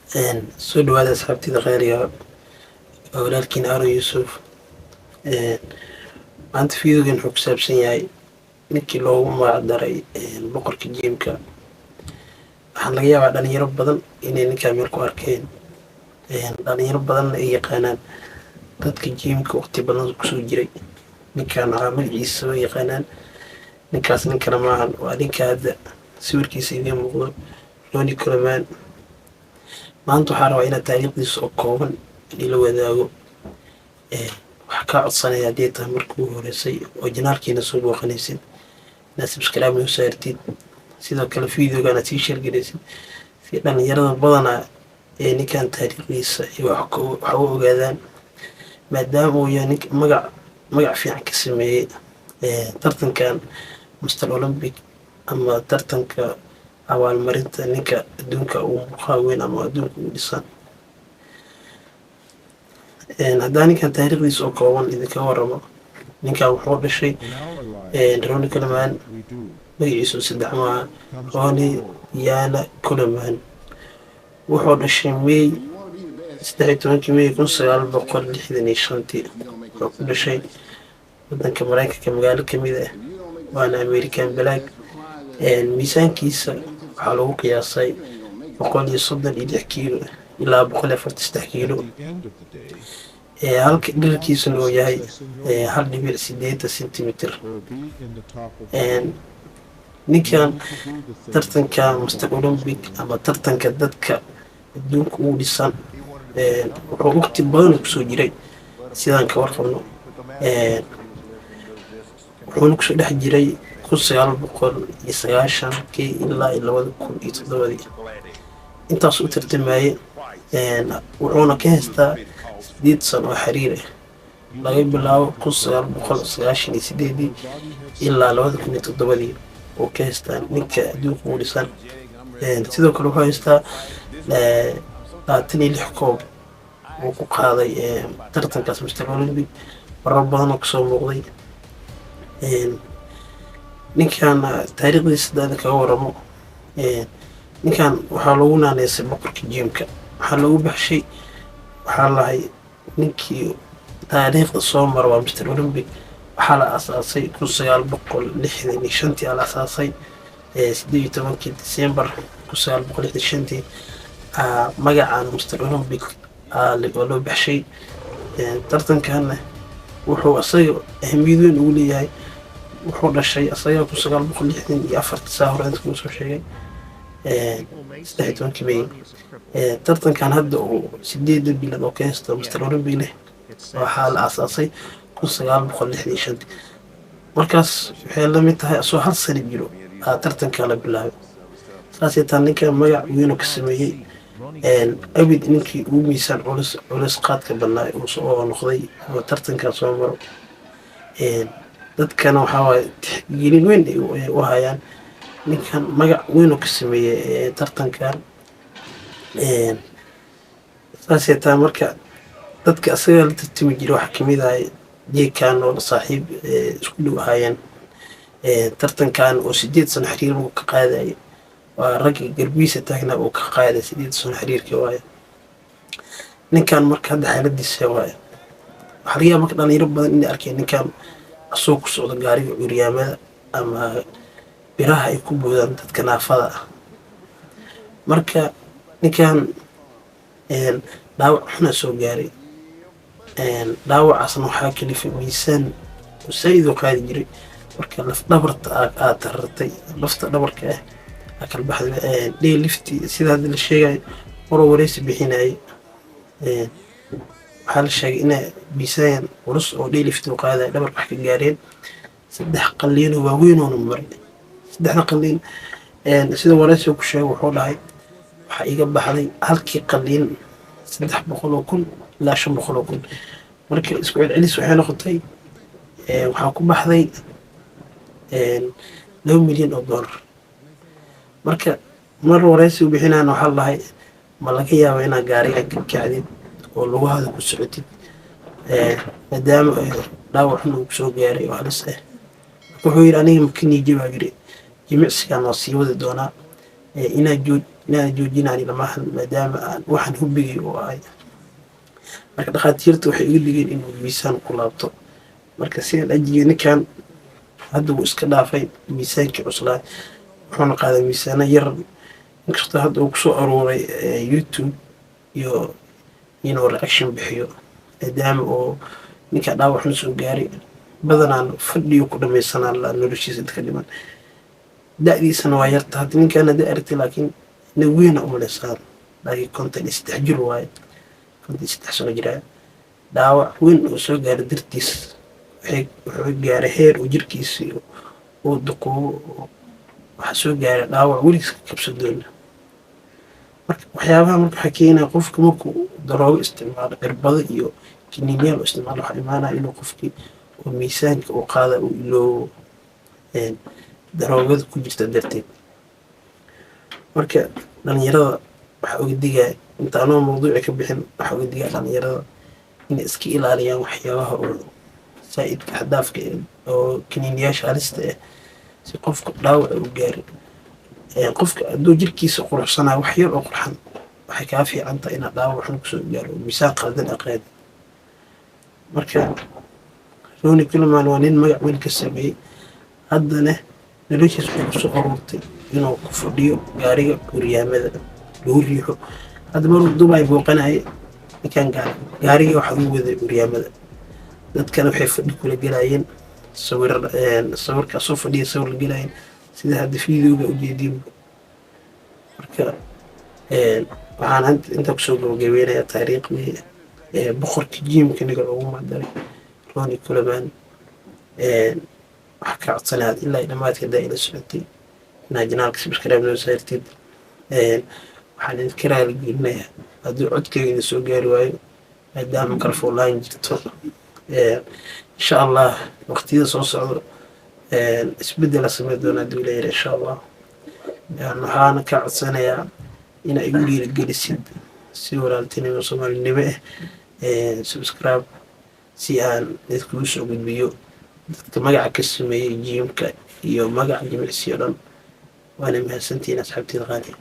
Soo dhawaada, asxaabtida qaaliga. Waa walaalkiin Aaron Yuusuf. Maanta videogan wuxuu ku saabsan yahay ninkii loogu magac daray boqorka gymka. Waxaan laga yaabaa dhalinyaro badan inay ninkaa meel ku arkeen, dhalinyaro badanna ay yaqaanaan. Dadka gymka waqti badan kusoo jiray ninkan waxaa magaciisa soo yaqaanaan. Ninkaas nin kale maahan, waa ninka hadda sawirkiisa idiin muuqdo, Ronnie Coleman. Maanta waxaa rabaa inaad taariikhdiisa oo kooban ila wadaago. Waxaa kaa codsanaya, haddii tahay markii ugu horeysay oo channelkiina soo booqanaysid, inaad subscribe noo saartid, sidoo kale videogan aad sii share garaysid, si dhalinyarada badanaa ee ninkan taariikhdiisa wax u ogaadaan, maadaama uu yahay ninka magac fiican ka sameeyey tartankan Mister Olympic ama tartanka abaalmarinta ninka adduunka ugu muuqaa weyn ama adduunka ugu dhisan. Haddaa ninkan taariikhdiisa oo kooban idinka waramo, ninkan wuxuu dhashay, Ronnie Coleman, magaciisu saddex maaha, Ronnie Yana Coleman. Wuxuu dhashay May 13-kii May 1965-tii. Wuxuu ku dhashay wadanka Mareykanka, magaalo kamid ah, waana American Black. Miisaankiisa waxaa lagu qiyaasay 136 kiilo ilaa 143 kiilo, halka dhererkiisuna uu yahay 1.80 centimeter. Ninkan tartanka Mister Olympic ama tartanka dadka adduunka ugu dhisan wuxuu waqti badan kusoo jiray, sidaan ka warqabno. Wuxuuna kusoo dhex jiray 1990-kii ilaa 2007-dii intaas u tartamayay. Wuxuuna ka haystaa 8 sano oo xiriir ah, laga bilaabo 1998-dii ilaa 2007-dii oo ka haystaa ninka adduunka ugu dhisan. Sidoo kale wuxuu haystaa 26 koob uu ku qaaday tartankaas Mister Olympic, marar badan oo kasoo muuqday. Ninkan taariikhdiisa hadaan kaga waramo, ninkan waxaa loogu naaneysay boqorka gymka. Waxaa loogu baxshay, waxaa lahay ninkii taariikhda soo mara waa Mister Olympic. Waxaa la aasaasay 1965-tii aa la asaasay. 18-kii December 1965-tii magacan Mister Olympic waa loo baxshay. Tartankanna wuxuu isaga ahmiyad weyn ugu leeyahay, wuxuu dhashay asaga 1964-tii, saa hore inta soo sheegay, 13-kii May. Tartankan hadda uu sideeda bilood oo ka haysto Mister Olympic leh waxaa la aasaasay 1965-tii. Markaas waxay la mid tahay asoo hal sano jiro aa tartankaa la bilaabay. Saasay taa ninka magac weyn oo ka sameeyey abid, ninkii ugu miisaan culus qaadka badnaa oo noqday oo tartankaa soo maro. Dadkana waxaa waaye tixgelin weyn ay u hayaan ninkan magac weyn oo ka sameeyey tartankan. Saasay taa marka dadka asaga la tartami jiray waxaa kamid ahay jeekan oo saaxiib isku dhow ahaayeen. Tartankan oo 8 sano xiriir uu ka qaadayay, waa ragga garbiisa taagnaa uu ka qaaday 8 sano xiriirka waaye. Ninkan marka hadda xaaladiisa waaye, waxaa laga yaaba marka dhalinyaro badan inay arkeen ninkan asagoo ku socdo gaariga curyaamada ama biraha ay ku boodaan dadka naafada ah. Marka ninkan dhaawac xuna soo gaaray. Dhaawacaasna waxaa kalifay miisaan oo saa-id u qaadi jiray. Marka laf dhabarta aad tarartay, lafta dhabarka ah aa kala baxday. Deadlift, sida hadda la sheegayo, maruu wareysi bixinayay waxaa la sheegay ina miisaan culus oo deadlift uu qaadaya dhabarka wax ka gaareen. Saddex qalliinoo waaweyn oona maray. Saddexda qalliin, sida wareysiga ku sheegay, wuxuu dhahay waxaa iga baxday halkii qalliin 300,000 ilaa 500,000. Marka isku celcelis waxay noqotay waxaa ku baxday 2 milyan oo dollar. Marka mar wareysi u bixinayana waxaa la dhahay, ma laga yaaba inaad gaariga ka kacdid oo lugahaada ku socotid, maadaama dhaawac xun uu kusoo gaaray oo halis ah? Wuxuu yidhi, aniga maka niije baa yidhi, jimicsigan waa sii wadi doonaa. Inaad Inaan joojinaan lamaahan, maadaama aan waxaan hubigay oo ahay. Marka dhakhaatiirta waxay uga digeen inuu miisaan ku laabto. Marka sidaan ajiga, ninkan hadda wuu iska dhaafay miisaankii cuslaa, wuxuuna qaaday miisaano yar, inkastoo hadda uu kusoo aruuray YouTube iyo inuu reaction bixiyo, maadaama oo ninka dhaawaxna soo gaaray. Badanaan fadhiyo ku dhamaysanaa la noloshiisa inta ka dhiman. Da-diisana waa yarta hadda ninkan hadda aragtay, laakiin nin weyna umaleysaan, laakiin 53 jir waaye, 53 sano jiraa. Dhaawac weyn oo soo gaaray dartiis wuxuu gaaray heer uu jirkiisii uu duqoobo, oo waxaa soo gaaray dhaawac weligiis ka kabsan doona. Marka waxyaabaha marka waxaa keenaya, qofka markuu daroogo isticmaalo, cirbado iyo kiniinyaal u isticmaalo, waxaa imaanaya inuu qofkii oo miisaanka uu qaada uu iloobo, daroogada ku jirta darteed. Marka dhalinyarada waxaa uga digaya, inta anoo mawduuci ka bixin, waxaa uga digaya dhalinyarada inay iska ilaaliyaan waxyaabaha oo saa'idka xadaafka ah oo kiniiniyaasha halista ah, si qofka dhaawaca u gaarin. Qofka hadduu jirkiisa quruxsanaa, wax yar oo qurxan waxay kaa fiican tahay inaad dhaawac xun kusoo gaaro oo miisaan qaldan aqaadi. Marka Ronnie Coleman waa nin magac weyn ka sameeyey, haddana noloshiis waxay kusoo aruurtay inuu ku fadhiyo gaariga curyaamada lagu riixo. Hadda maruu Dubai booqanayay, ninkan gaariga waxa ugu waday curyaamada. Dadkana waxay fadhi kula gelayeen sawir, sawirkaa soo fadhiya sawir la gelayeen, sida hadda videoga ujeediin. Marka waxaan intaa kusoo gabagabeynayaa taariikhdii boqorka gymka, ninka loogu magacdaray Ronnie Coleman. Waxaa kaa codsanaya ilaa dhamaadka haddaa ila socotay inaad channelka subscribe noo saartid. Waxaan idinka raali gelinayaa haddii codkeyga idin soo gaari waayo, maadaama microphone line jirto. Insha Allah waqtiyada soo socdo isbedela sameyn doona hadduu leeyahay, insha Allah. Waxaana kaa codsanayaa inaa igu dhiirigelisid si walaaltinimo Soomaalinimo ah subscribe, si aan idinkugu soo gudbiyo dadka magaca ka sameeyey gymka iyo magaca jimicsi o dhan. Waana mahadsantihiin, asxaabteyda qaaliga.